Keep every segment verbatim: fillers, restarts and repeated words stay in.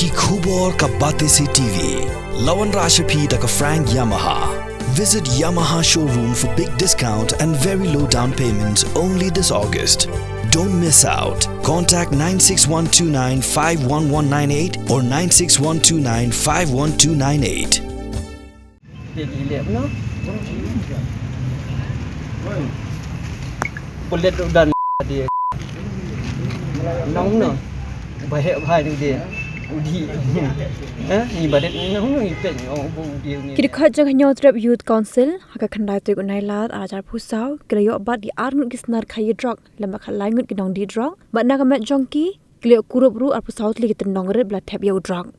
Ki khubor ka Batesi T V. La wanrah sha phi da ka Frank Yamaha. Visit Yamaha showroom for big discount and very low down payments only this August. Don't miss out. Contact nine six one two nine five one one nine eight or nine six one two nine five one two nine eight. Te ki lep no. Bullet u dan dia. Nong no. Bahek bahai ni dia. Udi. Ha? Ni badet ni nong no ipek ni ong bu dia ni. Ki dkhot jong Hynñiewtrep Youth Council ha ka khyndai tarik u Nailar ar hajar arphew saw ki la ïoh bat ïa arngut ki snar khaïi drok lem bad khatlai ngut ki nongdih drok bad na ka met jong ki ki la ïoh kurup ruh arphew saw tylli ki tyndong rit ba la thep ïa u drok.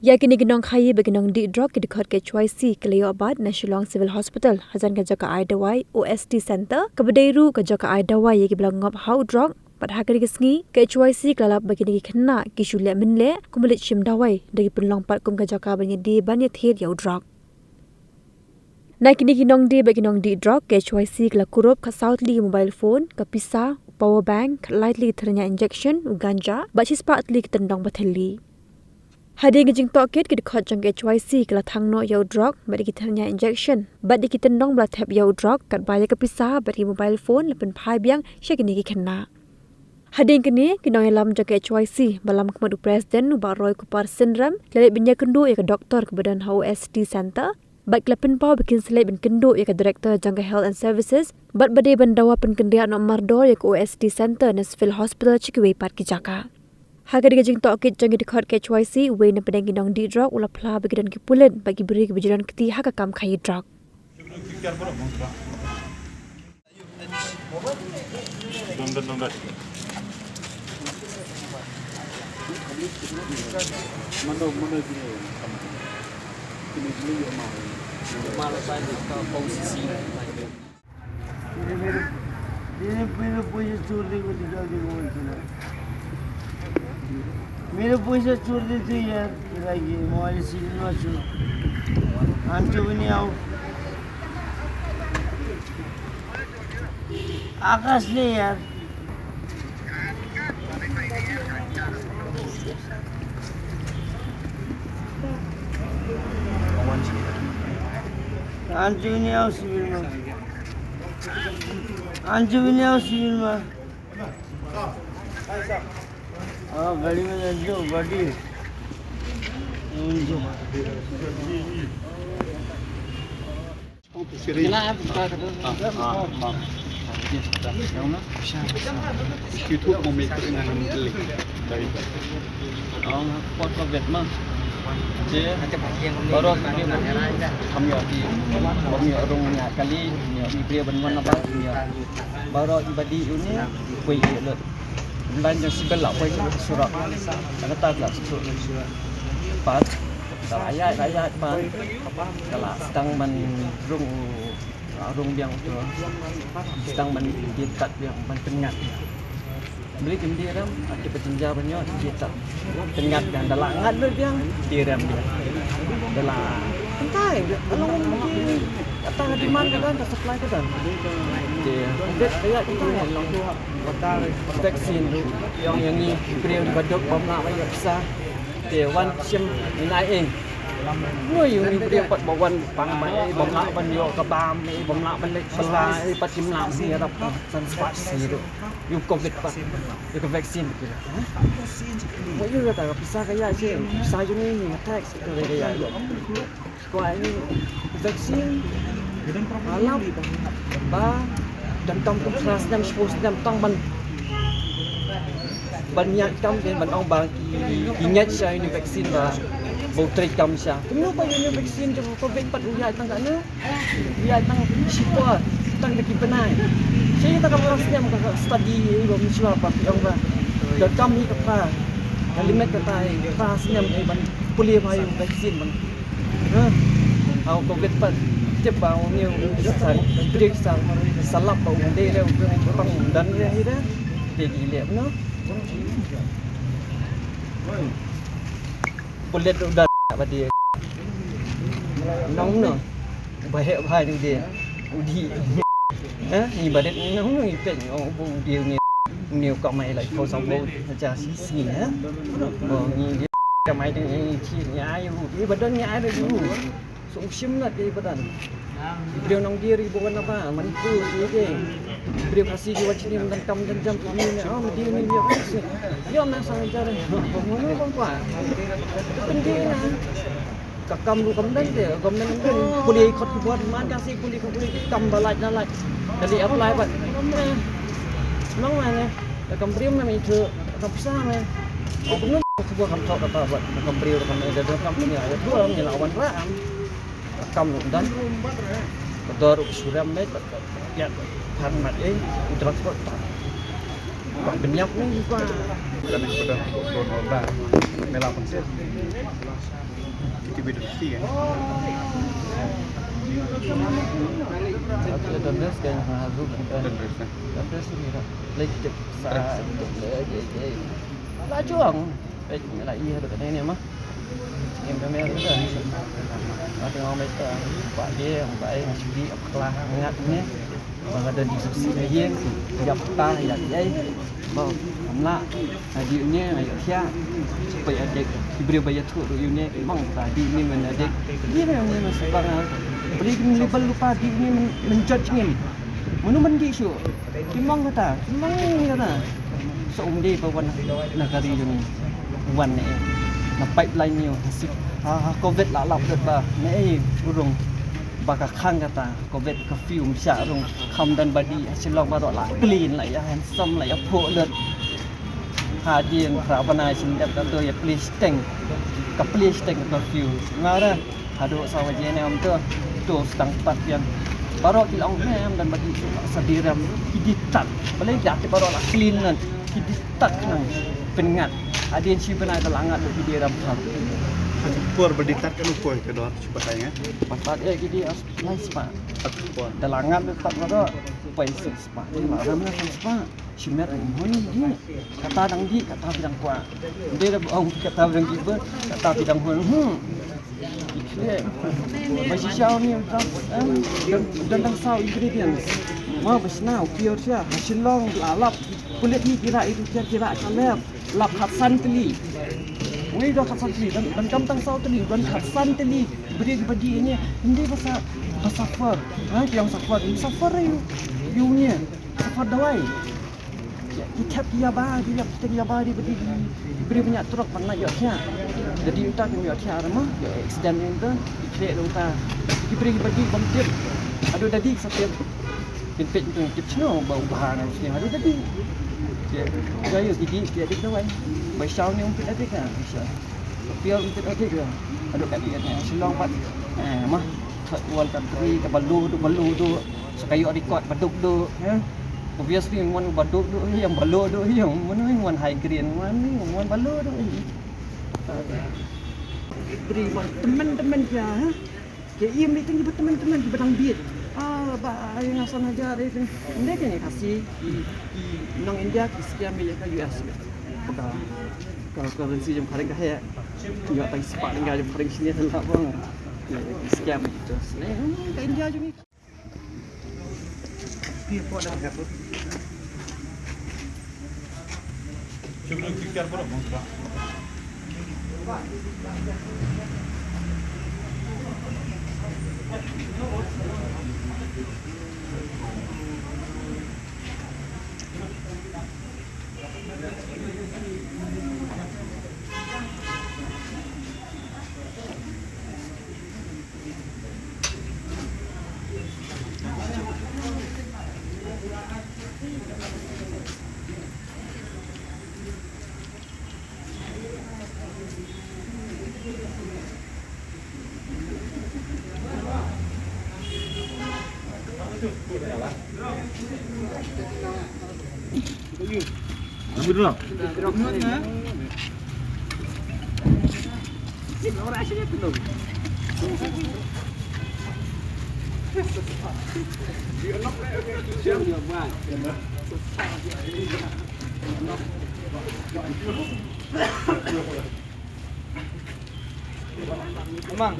Ïa kine ki nongkhaïi bad ki nongdih drok ki dkhot ka H Y C ki la ïoh bat na Shillong Civil Hospital hajan ka jaka ai dawai O S D Centre kaba dei ruh ka jaka ai dawai ïa kiba la ngop ha u drok. Bad ha kane ka sngi ka H Y C ka la lap ba kine ki khynnah ki shu leh mynleh kumba leit shim dawai da ki pynlong pat kum ka jaka ban ïadie ban ïathir ïa u drok. Na kine ki nongdie bad ki nongdih drok ka H Y C ka la kurup khatsaw tylli ki mobile phone, ka pisa, u power bank, khatlai tylli ki thyrñia injection, u ganja bad shispah tylli ki tyndong ba thylli. Hadien ka jingtohkit ki dkhot jong ka H Y C ka la thang noh ïa u drok bad ïa ki thyrñia injection bad ïa ki tyndong ba la thep ïa u drok katba ïa ka pisa bad ïa ki mobile phone la pynphai biang sha kine ki khynnah. Hadien kane ki nongïalam jong ka H Y C ba lam khmat u President u Bah Roy Kupar Synrem ki la leit ban ïakynduh ïa ka doktor kaba don ha O S D Centre bad ki la pynpaw ba kin sa leit ban kynduh ïa ka Director jong ka Health and Services bad ba dei ban dawa pynkynriah noh mardor ïa ka O S D Centre ne Civil Hospital sha kiwei pat ki jaka. Ha kane ka jingtohkit jong ki dkhot ka H Y C uwei na pdeng ki nongdih drok u la phla ba ki don ki pulit bad ki briew kiba ju don kti ha ka kam khaïi drok. मेरे पैसा छोड़ दे तो यार, तेरा ये मोबाइल सीजन में छू। आंटी भी नहीं आओ। आकाश ने यार। आंटी भी नहीं आओ सिविल में। आंटी भी नहीं आओ सिविल में। हाँ, गाड़ी में जाओ, गाड़ी। Baroh i briew ban wan na ba, baroh i ba dih uni poi ïa lut. Ban jong sibel la poi ïa surok. Kata la surok. Pat ka la ïaid, la ïaid ban ka la sdang ban rung, la rung biang uto. Sdang ban die tat biang, ban pynngat. Bri kim die ram, ati pa jingjia ban ïoh die tat. Pynngat biang da la ngat lut biang, die ram biang. Da la. Kyntai, ka long ki, kata ka demand ka don, ka supply ka don. Te, ka ïaid kyntai, long vaccine ruh, ïong ïa ngi briew ba duk bym lah ban ïoh pisa. Te wan shim ngi ai eng. Ngi ïa ngi briew pat ba wan pang mai, bym lah ban ïoh ka bam, bym lah ban leit bylla, pat kim lah ban ïarap san spah shi ruh. Ïa u covid pat, ïa ka vaccine pat. Mo ïa kata ka pisa ka ïaid shi, pisa jong ngi ngi tax ka ïaid. Kwah ïa vaccine. Alam ba donkam ka phra snem, shiphew snem tang ban, ban ïaid kam, ban ong ba ki ngeit sha ïa une u vaccine ba u trei kam sha. Kumno ba ïa une u vaccine jong u covid pat u ïaid tang katno? U ïaid tang shipor, tang da ki bnai. Shi tang ka phra snem ka study ba mynshuwa ba ki ong ba donkam hi ka phra, ka limit kata, phra snem ban pule ba ïa u vaccine ban Ha? Au ko bet pat. Tip ba u niu sa, prik sa, sa lap ba u dei re, u pang dan re hi re. Te ki lep no. Pulet u dan ba dia. Nong no. Ba hek ba hai ni dia. U di. Ha? Ni ba det nong no i pek, u bu dia ni. Ni u ka mai lai ko sa bo. Acha si si ha. Bo ni dia. Ka mai dang ïa ngi chi ngi ai ruh. Ïa ba don ngi ai ruh. Sngewsih lat ïa ba don. Briew nongdie ri ba wan na ba Manipur ïa ki. Briew Khasi ki wan sini ym don kam don jam ki ne. Oh, mdie ni briew Khasi. Ïa na sa jar. Ba mano bang kwa. Pyndieng na. Ka kam ruh kam don te, kam don te. Pule khot ki bor man ka si pule ka pule kam ba lait na lait. Ka dei apply bad. Nong ma ne. Ka kam briew ma me thu. Ka kam pisa me. Ka bun ka bor kam thok kata bad. Ka kam briew kam ne da kam punya. Ya thu am ni lawan ra am. Ka kam ruh don. Ka dor ruh suram me. Ka piat phan mat eh. U transport pa. Ba pynïap ni ba. Ka dei ka dor. Mela pun. Kita beda mesti kan. Aku dah dress kan, ha, tu kan. Dah dress kan. Dah dress ni dah. Lagi cek. Sa, cek lagi, cek. Lah juang. Eh, nak iya tu kat ni mah. Yang kami ada dah. Ada orang mereka. Pak dia, Pak dia, masih di, apa kelah, hangat ni. Ba nga don jingsuksi na ïing, ïap ta ïap ïai. Ba kam lah. Hadien une nga ïoh thiah. Ba ïa dei ki briew ba ïathuh ruh ïa une, ki ong ba hadien une men ïa dei. Dei ne une men shu ba nga. Beli kim label lypa hadien une men, men judge ngim. Mano men dei shuh. Ki ong kata, ki ong kata. Sa um dei ba wan na ka ri jong ngi. Wan ne. Na pipeline ne. Ha, ha, covid la lap lut ba. Ne, urung. Ba ka khang kata. Covid curfew ym shah rung, kham don ba dih, ha Shillong baroh la clean, la ïa handsome, la ïa phuh lut. Hadien phra bnai shen dep kato ïa plie shiteng. Ka plie shiteng ka curfew. Nga ruh haduh saw baje ne ym to, to sdang pat biang. Baroh ki la ong ne ym don ba dih, sa dih rem, ki dih tat. Balei ïa ki baroh la clean nang, ki dih tat nang. Pynngat. Hadien shi bnai ka la ngat ki dih rem tat. Por ba dih tat ka nu poi ka dor, shi batai nga. Pat pat ïa ki dih as Lai spah. Da la ngat da tat ka dor. Poi san spah. Ni ma ram na san spah. Shimet ai hon di. Kata dang di, kata phi dang kwah. Dei da ong kata phi dang di ba, kata phi dang hon. Hmm. Ikhle. Ba shisha ni dang, em, dang, dang, dang saw ingredients. Ma ba sna u pure sha. Ha Shillong la lap. Kulit ni kira itu kira kira kalep. Lap khatsan tylli. Ngi don khatsan tylli, don, don kam tang saw tylli, don khatsan tylli. Briew ba dih ïa ngi, ym dei ba sa, ba suffer. Ha, ki ong suffer, ym suffer ïa u, ïa u ngi. Suffer dawai. Ki thep ki ïa ba, ki ïa thep ki ïa ba, dei ba dih, briew ba ñiah trok ban lait ïoh thiah. Da dih uta kim ïoh thiah re ma, ïoh accident ïa uta, ki khreh da uta. Ki briew ba dih bym tip. Haduh da dih sa tip. Kin peit kin tip shano ba u bha ngan shane haduh da dih. Ki ïa ïoh ki dih ki ïa dik dawai. Bai shaw ne ym peit da dik ka. Pure ym peit da dik ka. Haduh ka peit ne Shillong pat. Eh, ma. Third world country ka ba luh duh ba luh duh. Sa ka ïoh record ba duk duh. Eh. Obviously wan ba duk duh ïa ba luh duh ïa. Mano wan high grade wan wan ba luh duh ïa. Bri wan temen temen ïa. Ki im ni tang kiba temen temen kiba dang bit. Ah, ba ai nga san hajar ai tang. Ynda ki ni Khasi ki, ki nong India ki scam ïa ka U S. Ka, ka currency jong phareng ka heh. Ïa tang spah lynga jong phareng sini hynda bang. Ki scam ïa ki. Ka India jong ngi. Amang.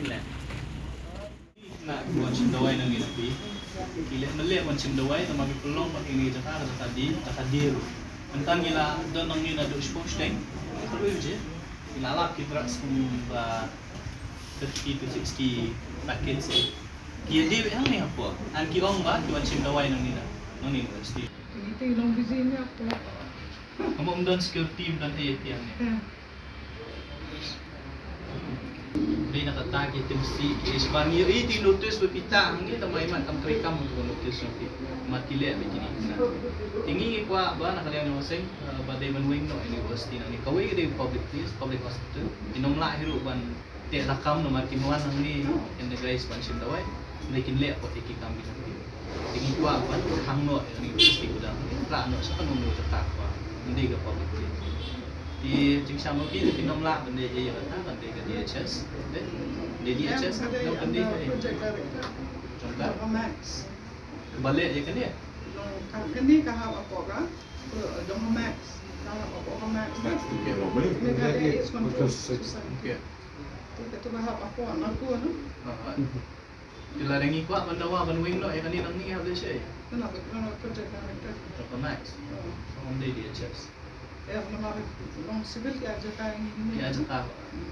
Na ki wan shim dawai nangne na phi. Ki leh, ma leh wan shim dawai, tangba ki pynlong ba kine ki jaka, ka jaka die, jaka die ruh. Mynta ngi la don nangne naduh shiphew shiteng. Ka lui je. Ngi la lap ki drugs kumba thirty to sixty packets. Ki ïa die hangne hapoh. Ngan, ki ong ba ki wan shim dawai nangne na, nangne university. Ngi te long busy ïa hapoh. Ka mut ym don security, ym don ei ei hangne. Hmm. Dei na kata ki tim si ki, eh, ba ngi ïohi te notice ba phi ta hangne, tangba imat kam treikam ïa ka notice jong phi. Imat ki leh bad kine. Te ngi ngi kwah ba na ka liang jong ka seng, eh, ba dei ban weng noh ïa ka university nangne. Kawei ka dei public place, public hospital. Kin ym lah hi ruh ban teh lakam namar kin wan hangne, kin da guys ban shim dawai. Dei kin leh pat ïa ki kam ki jong ki. Te ngi kwah ban khang noh ïa ka university, ba dang kin rah noh sha kano kano ka jaka ba dei ka public place. Te jingsngewsih ki, te kin ym lah ban dei ïa kata, ban dei ka D H S. Dei, dei D H S, ka dei, ka dei under project director. Jong ka? Jong ka Max. Ba leh ïa kane? Jong ka, kane ka hap hapoh ka, jong ka Max. Ka hap hapoh ka Max. Max, okay, no, boleh. Meghalaya AIDS Control Society. Okay. Te kato ka hap hapoh Nahku, no? Ah, ah. Te lada ngi kwah ban dawa ban weng noh ïa kane nangne, hap leh shaei? Kane ba, kane project director. Jong ka Max. Hmm. Jong ka D H S. Eh, namar long civil ki ïa jaka ngi. Ki ïa jaka. Hmm.